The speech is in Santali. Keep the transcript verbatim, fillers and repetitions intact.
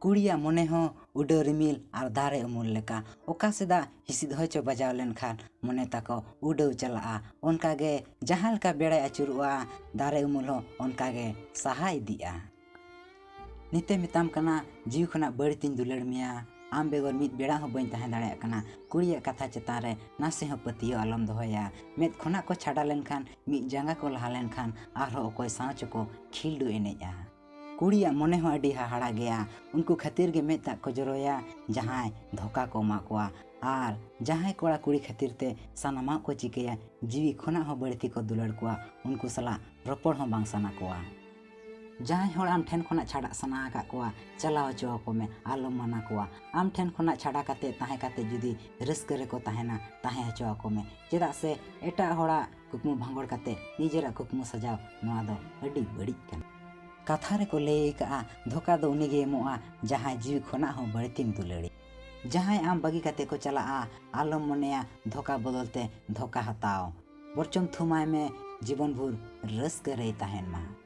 ᱠᱩᱲᱤᱭᱟᱜ ᱢᱚᱱᱮ ᱦᱚᱸ ᱩᱰᱟᱹᱣ ᱨᱤᱢᱤᱞ ᱟᱨ ᱫᱟᱨᱮ ᱩᱢᱩᱞ ᱞᱮᱠᱟ, ᱚᱠᱟ ᱥᱮᱫᱟᱜ ᱦᱤᱸᱥᱤᱫ ᱦᱚᱭ ᱪᱚ ᱵᱟᱡᱟᱣ ᱞᱮᱱᱠᱷᱟᱱ ᱢᱚᱱᱮ ᱛᱟᱠᱚ ᱩᱰᱟᱹᱣ ᱪᱟᱞᱟᱜᱼᱟ᱾ ᱚᱱᱠᱟᱜᱮ ᱡᱟᱦᱟᱸ ᱞᱮᱠᱟ ᱵᱮᱲᱟᱭ ᱟᱹᱪᱩᱨᱚᱜᱼᱟ, ᱫᱟᱨᱮ ᱩᱢᱩᱞ ᱦᱚᱸ ᱚᱱᱠᱟᱜᱮ ᱥᱟᱦᱟ ᱤᱫᱤᱜᱼᱟ᱾ ᱱᱤᱛᱮ ᱢᱮᱛᱟᱢ ᱠᱟᱱᱟ, ᱡᱤᱣᱤ ᱠᱷᱚᱱᱟᱜ ᱵᱟᱹᱲᱛᱤᱧ ᱫᱩᱞᱟᱹᱲ ᱢᱮᱭᱟ, ᱟᱢ ᱵᱮᱜᱚᱨ ᱢᱤᱫ ᱵᱮᱲᱟ ᱦᱚᱸ ᱵᱟᱹᱧ ᱛᱟᱦᱮᱸ ᱫᱟᱲᱮᱭᱟᱜ ᱠᱟᱱᱟ᱾ ᱠᱩᱲᱤᱭᱟᱜ ᱠᱟᱛᱷᱟ ᱪᱮᱛᱟᱱ ᱨᱮ ᱱᱟᱥᱮ ᱦᱚᱸ ᱯᱟᱹᱛᱭᱟᱹᱣ ᱟᱞᱚᱢ ᱫᱚᱦᱚᱭᱟ᱾ ᱢᱮᱫ ᱠᱷᱚᱱᱟᱜ ᱠᱚ ᱪᱷᱟᱰᱟ ᱞᱮᱱᱠᱷᱟᱱ, ᱢᱤᱫ ᱡᱟᱸᱜᱟ ᱠᱚ ᱞᱟᱦᱟ ᱞᱮᱱᱠᱷᱟᱱ ᱟᱨᱦᱚᱸ ᱚᱠᱚᱭ ᱥᱟᱶ ᱪᱚᱠᱚ ᱠᱷᱤᱞᱰᱩ ᱮᱱᱮᱡᱼᱟ᱾ ᱠᱩᱲᱤᱭᱟᱜ ᱢᱚᱱᱮ ᱦᱚᱸ ᱟᱹᱰᱤ ᱦᱟᱦᱟᱲᱟ ᱜᱮᱭᱟ᱾ ᱩᱱᱠᱩ ᱠᱷᱟᱹᱛᱤᱨ ᱜᱮ ᱢᱮᱫ ᱫᱟᱜ ᱠᱚ ᱡᱚᱨᱚᱭᱟ, ᱡᱟᱦᱟᱸᱭ ᱫᱷᱳᱠᱟ ᱠᱚ ᱮᱢᱟ ᱠᱚᱣᱟ᱾ ᱟᱨ ᱡᱟᱦᱟᱸᱭ ᱠᱚᱲᱟ ᱠᱩᱲᱤ ᱠᱷᱟᱹᱛᱤᱨ ᱛᱮ ᱥᱟᱱᱟᱢᱟᱜ ᱠᱚ ᱪᱤᱠᱟᱹᱭᱟ, ᱡᱤᱣᱤ ᱠᱷᱚᱱᱟᱜ ᱦᱚᱸ ᱵᱟᱹᱲᱛᱤ ᱠᱚ ᱫᱩᱞᱟᱹᱲ ᱠᱚᱣᱟ, ᱩᱱᱠᱩ ᱥᱟᱞᱟᱜ ᱨᱚᱯᱚᱲ ᱦᱚᱸ ᱵᱟᱝ ᱥᱟᱱᱟ ᱠᱚᱣᱟ᱾ ᱡᱟᱦᱟᱸᱭ ᱦᱚᱲ ᱟᱢ ᱴᱷᱮᱱ ᱠᱷᱚᱱᱟᱜ ᱪᱷᱟᱰᱟᱜ ᱥᱟᱱᱟ ᱟᱠᱟᱫ ᱠᱚᱣᱟ, ᱪᱟᱞᱟᱣ ᱦᱚᱪᱚ ᱟᱠᱚ ᱢᱮ, ᱟᱞᱚᱢ ᱢᱟᱱᱟ ᱠᱚᱣᱟ᱾ ᱟᱢ ᱴᱷᱮᱱ ᱠᱷᱚᱱᱟᱜ ᱪᱷᱟᱰᱟ ᱠᱟᱛᱮ ᱛᱟᱦᱮᱸ ᱠᱟᱛᱮ ᱡᱩᱫᱤ ᱨᱟᱹᱥᱠᱟᱹ ᱨᱮᱠᱚ ᱛᱟᱦᱮᱱᱟ, ᱛᱟᱦᱮᱸ ᱦᱚᱪᱚ ᱟᱠᱚ ᱢᱮ᱾ ᱪᱮᱫᱟᱜ ᱥᱮ ᱮᱴᱟᱜ ᱦᱚᱲᱟᱜ ᱠᱩᱠᱢᱩ ᱵᱷᱟᱸᱜᱚᱲ ᱠᱟᱛᱮ ᱱᱤᱡᱮᱨᱟᱜ ᱠᱩᱠᱢᱩ ᱥᱟᱡᱟᱣ, ᱱᱚᱣᱟ ᱫᱚ ᱟᱹᱰᱤ ᱵᱟᱹᱲᱤᱡ ᱠᱟᱱᱟ᱾ ᱠᱟᱛᱷᱟ ᱨᱮᱠᱚ ᱞᱟᱹᱭ ᱟᱠᱟᱫᱼᱟ, ᱫᱷᱳᱠᱟ ᱫᱚ ᱩᱱᱤᱜᱮ ᱮᱢᱚᱜᱼᱟ, ᱡᱟᱦᱟᱸᱭ ᱡᱤᱣᱤ ᱠᱷᱚᱱᱟᱜ ᱦᱚᱸ ᱵᱟᱹᱲᱛᱤᱢ ᱫᱩᱞᱟᱹᱲᱤ᱾ ᱡᱟᱦᱟᱸᱭ ᱟᱢ ᱵᱟᱹᱜᱤ ᱠᱟᱛᱮ ᱠᱚ ᱪᱟᱞᱟᱜᱼᱟ, ᱟᱞᱚᱢ ᱢᱚᱱᱮᱭᱟ ᱫᱷᱳᱠᱟ ᱵᱚᱫᱚᱞ ᱛᱮ ᱫᱷᱳᱠᱟ ᱦᱟᱛᱟᱣ᱾ ᱵᱚᱨᱪᱚᱢ ᱛᱷᱩᱢᱟᱭ ᱢᱮ, ᱡᱤᱵᱚᱱ ᱵᱷᱳᱨ ᱨᱟᱹᱥᱠᱟᱹ ᱨᱮᱭ ᱛᱟᱦᱮᱱ ᱢᱟ᱾